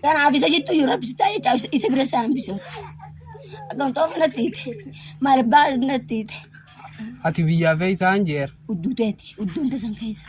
Tanaaf isa jittu iyyuu rabbi si taa'ee jecha isa bira isaa hambisuuti. Akkam xoof natti hiite. Maal abbaa natti hiite. Ati biyyaa fe'isaan jeer. Udduu teeti. Udduun tasan keessa.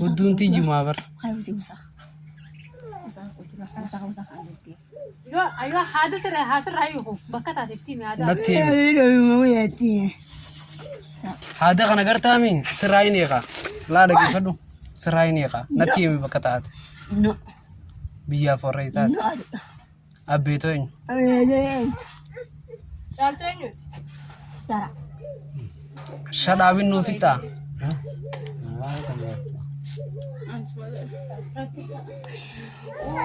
Udduun tiyjumaa bar. Aywa haada sirra haasirraa hiiku bakka taatetti himi haada. Natti himi. Haada kana gartaami sirraa hin eeqa. Laa dhaggeeffadhu. Sirraa hin eeqa. Natti himi bakka taate. No. Biyyaaf warra taate. No. Abbeetoo eenyu? Caaltuu eenyuti? Shara. Shadhaabin nuu fixxaa.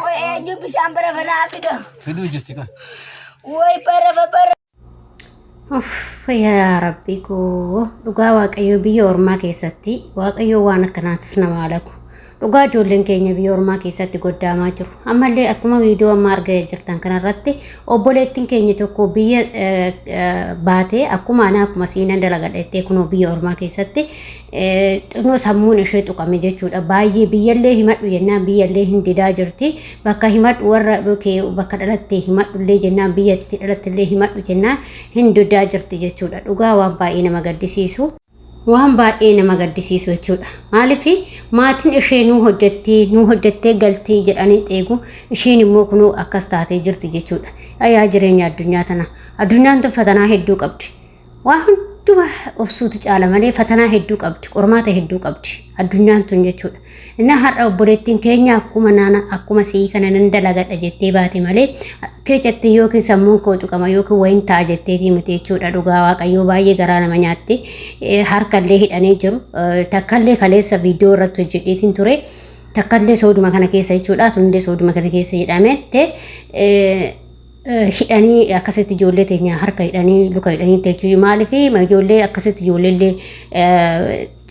Way eenyu bishaan bara banaa fida. Fiduu jirti kan. Way bara bara. Uff, yaa rabbi koo dhugaa waaqayyoo biyya ormaa keessatti waaqayyoo waan akkanaatis nama alaku dhugaa ijoolleen keenya biyya ormaa keessatti goddaamaa jiru ammallee akkuma viidiyoo amma argaa jirtan kanarratti obboleettiin keenya tokko biyya baatee akkuma anaa akkuma siinan dalagadha jettee kunoo biyya ormaa keessatti xinnoo sammuun ishee tuqame jechuudha. Baay'ee biyyallee himadhu jennaan biyyallee hin didaa jirti. Bakka himadhu warra bakka dhalatte himadhullee jennaan biyyatti dhalattellee himadhu jennaan hin didaa jirti jechuudha. Dhugaa waan baay'ee nama gaddisiisu. Waan baay'ee nama gaddisiisu jechuudha. Maaliif maatiin ishee nuu hojjetti nuu hojjettee galtii jedhanii eegu isheen immoo kunoo akkas taatee jirti jechuudha. Yaa jireenya addunyaa tana. Addunyaan tun fatanaa hedduu qabdi. Waa hunduma obsuutu caala malee fatanaa hedduu qabdi, qormaata hedduu qabdi addunyaan tun jechuudha. Innaa har'a obboleettiin keenya akkuma naana akkuma si'ii kana nan dalagadha jettee baate malee keessatti yookiin sammuun koo tuqama yookiin wayin ta'a jetteetii miti jechuudha. Dhugaa Waaqayyoo baay'ee garaa nama nyaatti. Harkallee hidhanii jiru. Takkallee kaleessa viidiyoo irratti hojjedheetiin ture. Takkallee sooduma kana keessa jechuudha. Tunillee sooduma kana keessa jedhamette. Hidhanii akkasitti ijoollee teenya harka hidhanii luka hidhanii jechuun maaliif ijoollee akkasitti ijoollee illee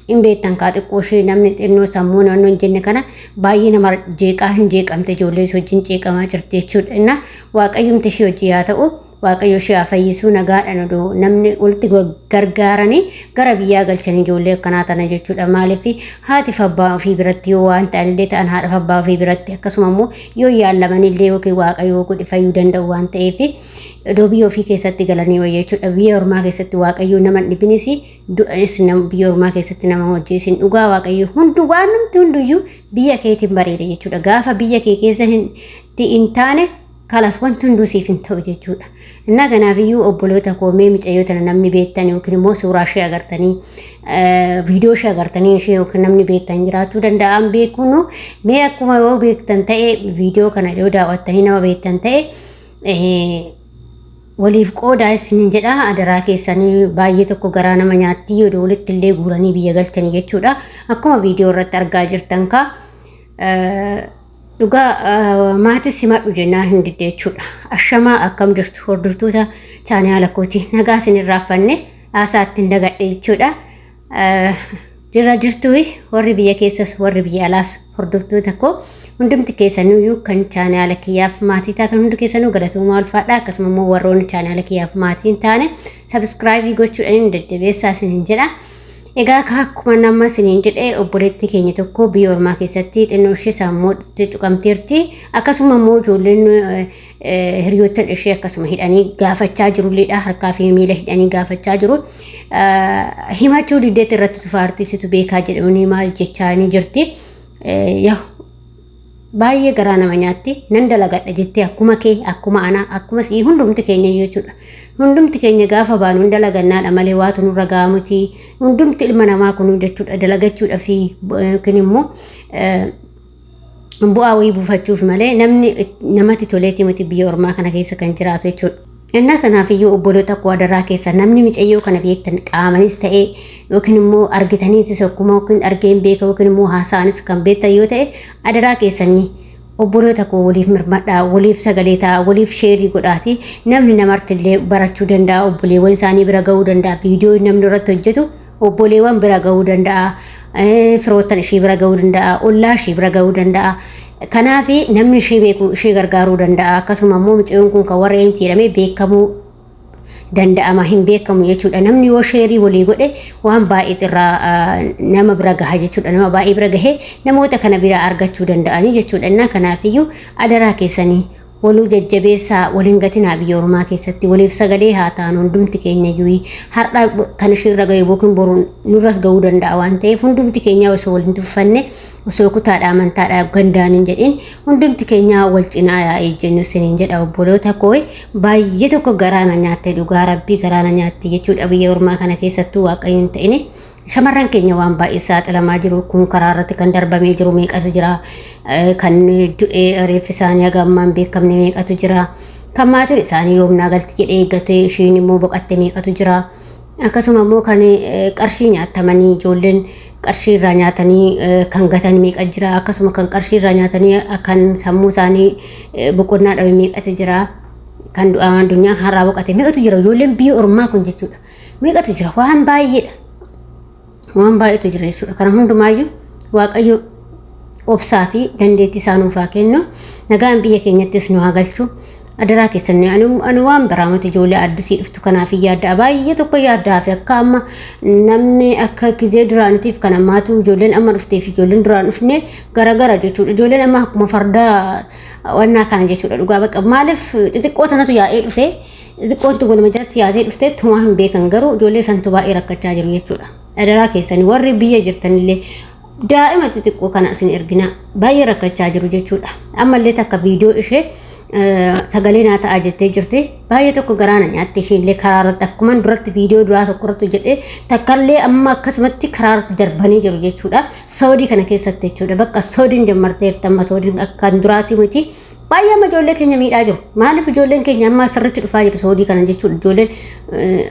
hin beektan kaa xiqqoo ishee namni xinnoo sammuu naannoo hin jenne kana baay'ee nama jeeqaa hin jeeqamte ijoollee wajjin jeeqamaa jirti jechuudha. Inna waaqayyumti ishee hojii haa ta'u waaqayyo ishee haa fayyisuu nagaadhaan odoo namni walitti gargaaranii gara biyyaa galchanii ijoollee akkanaa tana jechuudha. Maaliif haati fi abbaa ofii biratti yoo waan ta'an illee ta'an haadha fi abbaa ofii biratti akkasuma immoo yoo yaallaman illee yookiin waaqayyo godhe fayyuu danda'u waan ta'eef iddoo biyya ofii keessatti galanii wayya jechuudha. Biyya ormaa keessatti waaqayyo nama hin dhibinis du'anis biyya ormaa keessatti nama hojjeesin dhugaa waaqayyo hundu waan namti hunduyyuu biyya keetiin bareeda jechuudha. Gaafa biyya kee keessa hin taane kalas wanti hunduu siif hin ta'u jechuudha. Innaa kanaafiyyuu obboloota koo mee micayyoo tana namni beektan yookiin immoo suuraa ishee agartanii viidiyoo ishee agartanii ishee yookiin namni beektan jiraachuu danda'an beekuun mee akkuma yoo beektan ta'e viidiyoo kana yoo daawwattanii nama beektan ta'e waliif qoodaa isinin jedha adaraa keessanii baay'ee tokko garaa nama nyaatti yoo walitti illee guuranii biyya galchanii jechuudha. Akkuma viidiyoo irratti argaa jirtan kaa Dhugaa maatii simadhu jennaan hin didde jechuudha. Ashamaa akkam jirtu hordoftoota chaanaala kooti nagaa isin irraaffanne haasaa ittiin dagadhe jechuudha. Jirra jirtu warri biyya keessas warri biyya alaas hordoftoota koo hundumti keessaniyyuu kan chaanaala kiyyaaf maatii taatan hundi keessanuu galatoomaa ulfaadha. Akkasuma immoo warroonni chaanaala kiyyaaf maatii hin taane sabiskiraayibii gochuudhaan jajjabeessaa isiniin jedha. Egaa akka akkuma nama isiniin jedhe obboleettii keenya tokko biyya ormaa keessatti xinnoo ishee sammuutti tuqamteerti. Akkasuma immoo ijoolleen hiriyoottan ishee akkasuma hidhanii gaafachaa jirulleedha. Harkaa fi miila hidhanii gaafachaa jiru. Himachuu diddeetti irratti tufaartiisitu beekaa jedhamanii maal jechaa ni jirti. Yaa baay'ee garaa nama nyaatti nan dalagadha jettee akkuma kee akkuma anaa akkuma sii hundumti keenya jechuudha. Hundumti keenya gaafa baanu hin dalagannaadha malee waatu nurra gahaa miti. Hundumti ilma namaa kun jechuudha dalagachuudha fi yookiin immoo bu'aa wayii buufachuuf malee namni namatti toleetii miti biyya ormaa kana keessa kan jiraatu jechuudha. Innaa kanaafiyyuu obboloota koo adaraa keessa namni micayyoo kana beektan qaamanis ta'ee yookiin immoo argitaniitis akkuma yookiin argeen beeka yookiin immoo haasa'anis kan beektan yoo ta'e adaraa keessanii obboloota koo waliif mirmadhaa waliif sagalee ta'a waliif sheerii godhaati namni namarti illee barachuu danda'a obboleewwan isaanii bira ga'uu danda'a viidiyoo namni irratti hojjetu obboleewwan bira ga'uu danda'a firoottan ishee bira ga'uu danda'a ollaa ishee bira ga'uu danda'a. Kanaaf namni ishee beeku ishee gargaaruu danda'a. Akkasuma immoo mucayyoon kun kan warra eenyuti jedhamee beekamuu danda'ama hin beekamu jechuudha. Namni yoo sheerii walii godhe waan baay'eetu irraa nama bira gaha jechuudha. Nama baay'ee bira gahee namoota kana bira argachuu danda'anii jechuudha. Innaa kanaafiyyuu adaraa keessanii waluu jajjabeessaa, waliin gatinaa. Biyya ormaa keessatti waliif sagalee haa ta'an. Hundumti keenya iyyuu har'a kan ishiirra gahe yookiin boru nurras gahuu danda'a waan ta'eef, hundumti keenya osoo waliin tuffanne, osoo kutaadhaa, amantaadhaa, gandaan hin jedhin, hundumti keenya wal cinaa yaa'ee jennu isiniin jedha. Obboloota koo, baay'ee tokko garaana nyaatte, dhugaa Rabbii garaana nyaatte jechuudha. Biyya ormaa kana keessattuu Waaqayyo hin ta'ine shamarran keenya waan baay'ee saaxilamaa jiru. Kun karaa irratti kan darbamee jiru meeqatu jira? Kan du'ee reeffi isaanii haga ammaa hin beekamne meeqatu jira? Kan maatiin isaanii yoomnaa galti jedhee eeggate, ishiin immoo boqatte meeqatu jira? Akkasuma immoo kan qarshii nyaatamanii, ijoolleen qarshii irraa nyaatanii kan gatan meeqa jira? Akkasuma kan qarshii irraa nyaatanii kan sammuu isaanii boqonnaa dhabe meeqatu jira? Kan addunyaa har'aa boqate meeqatu jira? Ijoolleen biyya ormaa kun jechuudha, meeqatu jira? Waan baay'eedha, waan baay'eetu jira jechuudha. Kana hundumaayyuu Waaqayyo obsaa fi dandeettii isaa nuuf haa kennu. Nagaan biyya keenyattis nu haa galchu. Adaraa keessan, ani waan biraa miti, ijoollee addisii dhuftu kanaaf yaadda, baay'ee tokko yaaddaa fi akka amma namni akka gizee duraanitiif kan ammaatu, ijoolleen amma dhuftee fi ijoolleen duraan dhufne garagara jechuudha. Ijoolleen amma akkuma fardaa wannaa kana jechuudha, dhugaa bakka. Maaliif xixiqqoo tanatu yaa'ee dhufee, xixiqqoon tun waluma jalatti yaatee dhuftee tumaa hin beekan, garuu ijoollee santu baay'ee rakkachaa jiru jechuudha. Adaraa keessanii, warri biyya jirtanillee daa'ima xixiqqoo kana isin ergina, baay'ee rakkachaa jiru jechuudha. Ammallee takka viidiyoo ishee sagalee naa ta'a jettee jirti. Baay'ee tokko garaana nyaatte. Isheellee karaa irratti akkuma duratti viidiyoo duraa tokko irratti jedhee takkallee amma akkasumatti karaa irratti darbanii jiru jechuudha. Saudii kana keessatti jechuudha. Bakka Saudiin jammarteerti, amma Saudiin akkan duraatii miti. Baay'ee amma ijoollee keenya miidhaa jiru. Maaliif ijoolleen keenya amma sirriitti dhufaa jiru Saudii kana jechuudha. Ijoolleen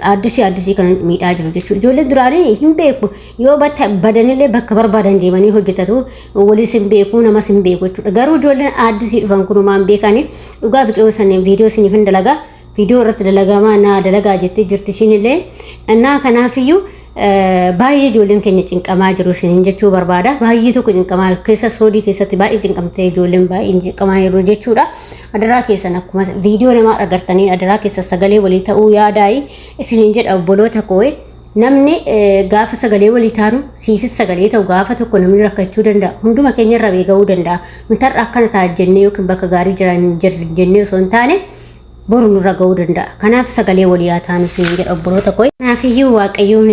addisii addisii kana miidhaa jiru jechuudha. Ijoolleen duraanii hin beeku. Yoo badanillee bakka barbaadan deemanii hojjetatu, walis hin beeku, namas hin beeku jechuudha. Garuu ijoolleen addisii dhufan kunumaan beekanii dhugaa bicoo saniin viidiyoo isiniif hin dalagaa. Viidiyoo irratti dalagamaa naa dalagaa jettee jirti ishiin illee. Innaa kanaafiyyuu baay'ee ijoolleen keenya cinqamaa jiru isiniin jechuu barbaada. Baay'ee tokko cinqamaa keessa, Soodii keessatti baay'ee cinqamtee, ijoolleen baay'ee cinqamaa jiru jechuudha. Adaraa keessan, akkuma viidiyoo namaa agartanii, adaraa keessa sagalee walii ta'uu yaadaayi isiniin jedha, obboloota koo. Namni gaafa sagalee walii taanu siifis sagalee ta'u, gaafa tokko namni rakkachuu danda'a. Hunduma keenya irra gahuu danda'a. Nuti har'a akkana ta'a jennee yookiin bakka gaarii jiran jennee osoo hin taane boru nurra gahuu danda'a. Kanaaf sagalee walii haa taanu isin jedha, obboloota koo. Kanaafiyyuu Waaqayyoon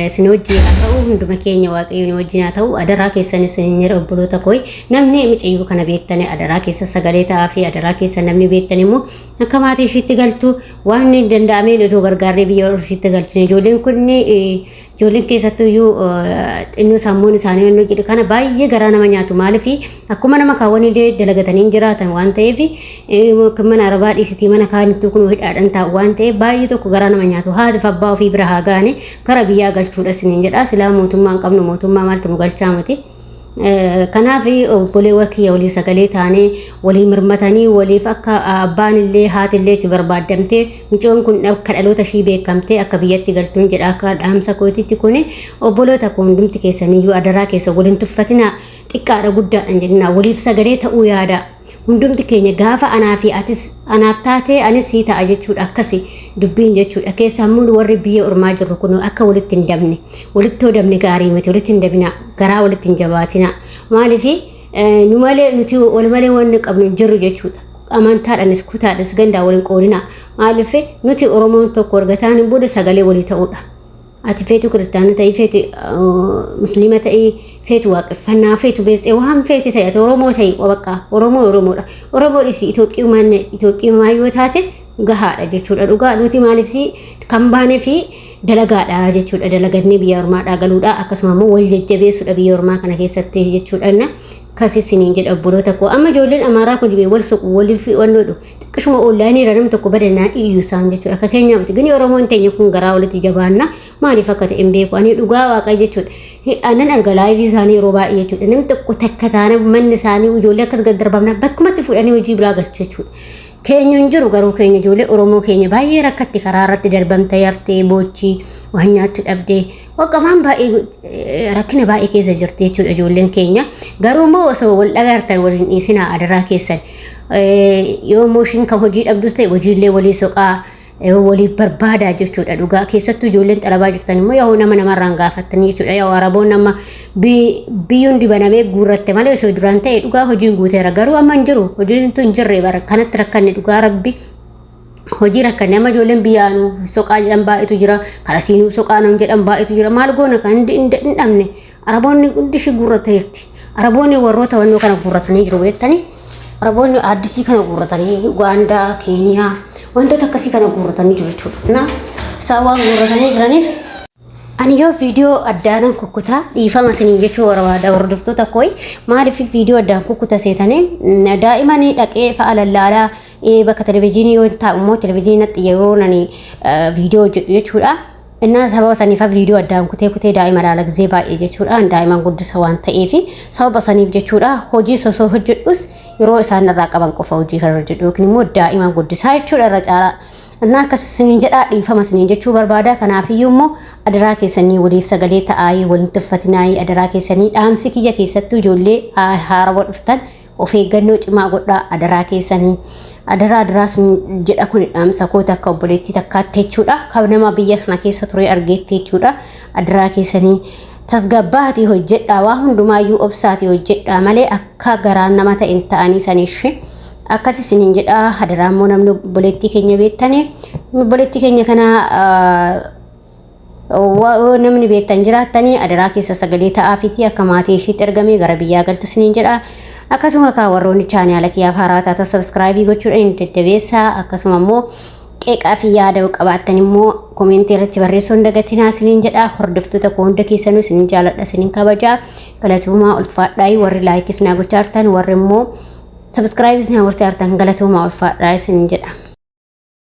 isin wajjin haa ta'u, hunduma keenya Waaqayyoon wajjin haa ta'u. Adaraa keessan isin jedha, obboloota koo. Namni mucayyoo kana beektani adaraa keessa sagalee ta'aa fi adaraa keessa namni beektan immoo akka maatii ishiitti galtu waan hin danda'ameen otoo gargaarree biyya ishiitti galchine. Ijoolleen kun, ijoolleen keessattuyyuu xinnoo sammuun isaanii onnoo jedhu kana baay'ee garaa nama nyaatu. Maaliif akkuma nama kaawwanii dalagatanii hin jiraatan waan ta'eef, mana arabaa dhiisitii mana kaanittuu kun hidhaadhaan taa'u waan ta'eef, baay'ee tokko garaa nama nyaatu. Haati abbaa ofii bira haa ga'ani, gara biyyaa galchuudha isiniin jedha. Silaa mootummaa hin qabnu, mootummaa maaltu nu galchaa miti. Kanaaf obboleewwan kiyya, walii sagalee taanee, walii mirmatanii, waliif akka abbaan illee haati illee itti barbaaddamtee, mucoon kun akka dhaloota ishii beekamtee akka biyyatti galtuun jedha akka dhaamsa kootitti. Kuni obboloota koo, hundumti keessaniyyuu adaraa keessa waliin tuffatinaa, xiqqaadha guddaadha jedhinaa, waliif sagalee ta'uu yaada. Hundumti keenya gaafa anaa fi atis anaaf taatee anis sii ta'a jechuudha, akkasi dubbiin jechuudha. Keessaa immoo warri biyya ormaa jirru kun akka walitti hin dabne, walitti yoo dabne gaarii miti. Walitti hin dabina, garaa walitti hin jabaatina. Maaliif nu malee, nuti wal malee wanni qabnu hin jirru jechuudha. Amantaadhaanis kutaadhaanis gandaa waliin qoodina. Maaliif nuti Oromoon tokko argataan hin booda sagalee walii ta'uudha. Ati feetu kiristaana ta'ii, feetu musliima ta'ii, feetu waaqeffannaa, feetu beeksee, waan feete ta'e, ati Oromoo ta'ii, bakka Oromoo Oromoodha. Oromoo dhisi, Itoophiyumaan Itoophiyumaa yoo taate gahaadha jechuudha. Dhugaa nuti maaliif si kan baanee fi dalagaadha jechuudha. Dalagannee biyya ormaadhaa galuudha, akkasuma immoo wal jajjabeessuudha biyya ormaa kana keessatti jechuudha. Kasi isiniin jedha, obboloota koo. Amma ijoolleen Amaaraa kun wal soqu, waliif wannoodhu, xiqqishuma onlaayinii irra namni tokko badannaan iyyuu isaan jechuudha. Akka keenyaa miti. Gini Oromoon teenya kun garaa walitti jabaanna, maaliif akka ta'e hin beeku ani, dhugaa Waaqa jechuudha. Anan arga live isaanii yeroo baay'ee jechuudha. Namni tokko takka taana manni isaanii ijoollee akkas gad darbamna, bakkumatti fuudhanii hojii biraa galchu jechuudha. Keenya hin jiru garuu, keenya ijoollee Oromoo keenya baay'ee rakkatti, karaa irratti darbamtee yaftee, boochii, waan nyaattu dhabdee, waaqa waan baay'ee rakkina baay'ee keessa jirti jechuudha ijoolleen keenya. Garuu immoo osoo wal dhagartan waliin dhiisinaa, adaraa keessan. Yoo immoo ishiin kan hojii dhabdus ta'e hojiillee walii soqaa. Waliif barbaadaa jechuudha dhugaa. Keessattuu ijoolleen xalabaa jirtan immoo yoo nama namarraan gaafattanii jechuudha. Yoo Araboon amma biyyoon dibanamee guurratte malee osoo duraan ta'e dhugaa hojiin guuteera. Garuu amma hin jiru, hojiin hin jirre, bara kanatti rakkanne dhugaa rabbi. Hojii rakkanne. Amma ijoolleen biyyaa nuuf soqaa jedhan baay'eetu jira. Karasii nuuf soqaa nuun jedhan baay'eetu jira. Maal goona kan hin dhabne? Araboonni hundi ishii guurrateerti. Araboonni warroota wannoo kana guurratanii jiru beektanii. Araboonni addisii kana guurratanii, Ugaandaa, Keeniyaa, wantoota akkasii kana guurratanii jiru jechuudha. Na isaan waan guurratanii jiraniif ani yoo viidiyoo addaanan kukkutaa, dhiifama isiniin jechuu barbaada hordoftoota kooyi. Maaliif viidiyoo addaan kukkuta seetanii? Daa'imanii dhaqee fa'a lallaalaa bakka televizyiinii yoo taa'u immoo televizyiinatti yeroo nani viidiyoo hojjedhu jechuudha. Innaa sababa saniif viidiyoo addaan kutee kutee daa'ima ilaala gizee baay'ee jechuudha. Daa'iman guddisa waan ta'eef sababa saniif jechuudha. Hojii osoo hojjedhus yeroo isaan irraa qaban qofa hojii kan hojjedhu yookiin immoo daa'ima guddisaa jechuudha irra caalaa. Innaa akkas isiniin jedhaa, dhiifama isiniin jechuu barbaada. Kanaafiyyuu immoo adaraa keessanii waliif sagalee ta'aa, waliin tuffatinaayii adaraa keessanii. Dhaamsi kiyya keessattuu ijoollee haarawaa dhuftan of eeggannoo cimaa godhaa adaraa keessanii. Adaraa, adaraa isin jedha. Kun dhaamsa koota akka obboleettii takkaatti jechuudha. Kan nama biyya kana keessa ture argeetti jechuudha. Adaraa keessanii tasgabbaatii hojjedhaa, waa hundumaayyuu obsaatii hojjedhaa malee akka garaan nama ta'in ta'anii saniishee. Akkas isiniin jedha. Adaraa immoo namni obboleettii keenya beektanii, obboleettii keenya kana namni beektan jiraattanii, adaraa keessa sagalee ta'aafiiti akka maatii ishiitti ergamee gara biyyaa galtu isiniin jedha. Akkasuma kaa warroonni chaanaala kiyyaaf haaraa taatan subscribe gochuudhaan jajjabeessaa. Akkasuma immoo qeeqaa fi yaada qabaattan immoo comment irratti barreessuu hin dagatinaa isiniin jedha. Hordoftoota koo hunda keessanuu isinin jaaladha, isinin kabajaa. Galatoomaa, ulfaadhaa. Warri like is naa gochaa jirtan, warri immoo subscribe is naa gochaa jirtan, galatoomaa, ulfaadhaa isinin jedha.